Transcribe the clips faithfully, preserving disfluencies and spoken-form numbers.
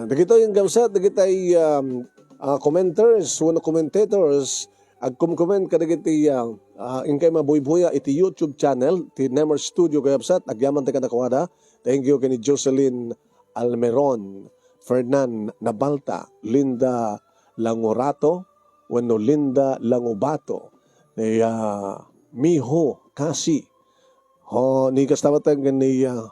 Dagitoy nga kabsat, dagitay, um, ah, commenters wenno commentators, agkomcomment kadagiti, ah, ah, inkay mabuybuya iti YouTube channel ti Nemer Studio, kakabsat, agyaman tayo kadakuada. Thank you ken ni Jocelyn Almeron, Fernan Nabalta, Linda Langurato, wenno Linda Langubato, ni, ah, Miho Kasi, o, ni kasta met ken ni, ah,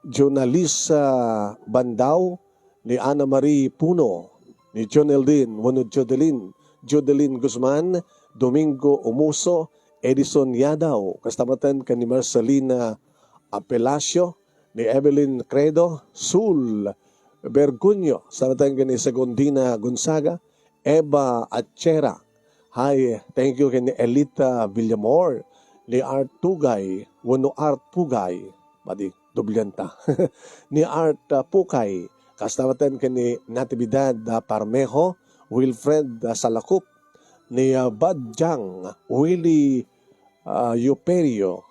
Jonalisa Bandao, ni Ana Marie Puno, ni John Eldin, wenno Jodelin, Jodelin Guzman, Domingo Umuso, Edison Yadaw, kasta met ken ni Marcelina Apelacio, ni Evelyn Credo, Sul Bergunyo, kasta met ken ni Segundina Gonzaga, Eva Achera. Hi, thank you ken ni Elita Villamor, ni Art Tugay, wenno Art Pugay, madi, doblenta. Ni Art, ah, Pukay, kasta met ken ni Natividad, ah, Parmejo, Wilfred, ah, Salacup, ni, ah, Badjang, Willie, ah, Yoperio,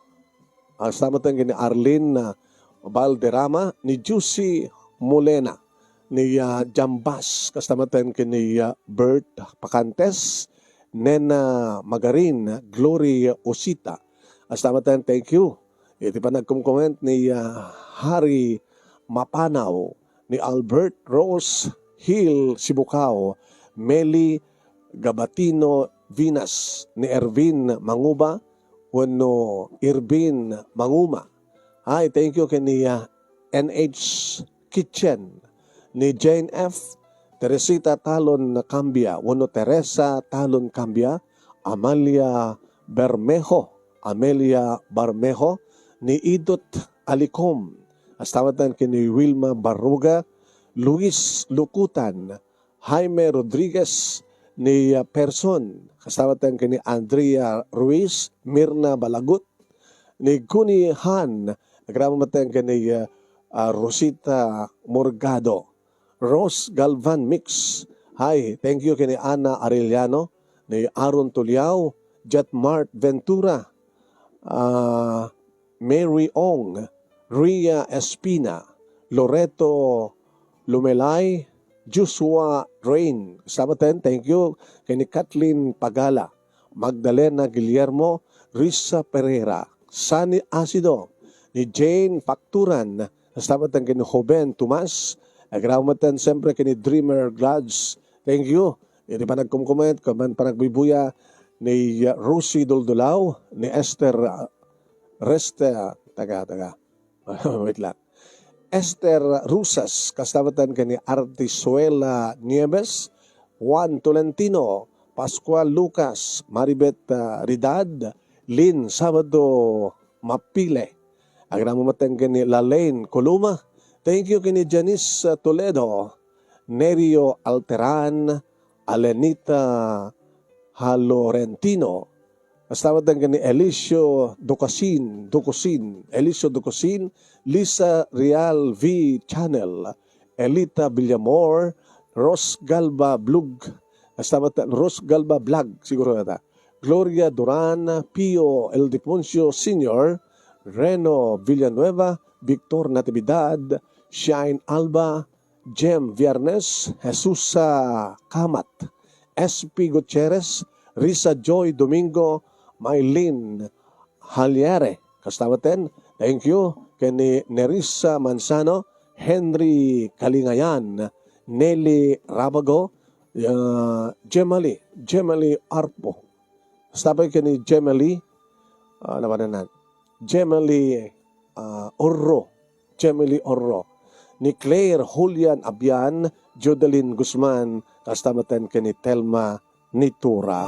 kasta met ken ni Arlene, ah, Valderrama, ni Juicy Molena, ni, ah, Jambas, kasta met ken ni, ah, Bert Pacantes, Nena Magarin, Glory Osita. Kasta met, thank you. Iti panagkomcomment ni, ah, Harry Mapanaw, ni Albert Rose Hill Sibukaw, Meli Gabatino Vinas, ni Ervin Manguba, wenno Irvin Manguma. Hi, thank you ken ni, ah, N H Kitchen, ni Jane F, Teresita Talon Cambia, wenno Teresa Talon Cambia, Amalia Bermejo, Amelia Bermejo, ni Idot Alicom, kasta met ken ni Wilma Barruga, Luis Lukutan, Jaime Rodriguez, ni, ah, Person, kasta met ken ni Andrea Ruiz, Mirna Balagut, ni Guni Han, agraman met ken ni, ah, ah, Rosita Morgado, Rose Galvan Mix. Hi, thank you ken ni Ana Arellano, ni Aaron Tuliao, Jetmart Ventura, ah, Mary Ong, Ria Espina, Loreto Lumelay, Joshua Rain. Kasta met, thank you ken ni Kathleen Pagala, Magdalena Guillermo, Risa Pereira, Sunny Asido, ni Jane Facturan, kasta met ken ni Joven Tomas, agraman met siyempre ken ni Dreamer Glads. Thank you. Iti panagkomcomment, ken panagbuybuyat ni Rosie Duldulao, ni Esther, ah, Reste, taga, taga. Wait lang. Esther Rusas, kasta met ken ni Artisuela Nieves, Juan Tolentino, Pascual Lucas, Maribet, ah, Ridad, Lynn Sabado Mapile. Agraman met ken ni Lalaine Coloma. Thank you ken ni Janice, ah, Toledo, Nerio Alteran, Alenita Halorentino, kasta met ken ni Elicio Ducasin, Ducusin, Elicio Ducusin, Lisa Real V Channel, Elita Villamor, Ros Galba Blog, kasta met Ros Galba Vlog, siguro ata. Gloria Duran, Pio Ildefonso Senior, Reno Villanueva, Victor Natividad, Shine Alba, Jem Viernes, Jesusa Kamat, S P Gutierrez, Risa Joy Domingo, Mylene Haliere, kasta met, thank you, ken ni Nerissa Manzano, Henry Kalingayan, Nelly Rabago, ah, Jemali, Jemali Arpo. Kasta met ken ni Jemali, ah, ano ba na, Jemali, ah, Orro, Jemali Orro, ni Claire Julian Abian, Jodeline Guzman, kasta met ken ni Telma Nitura.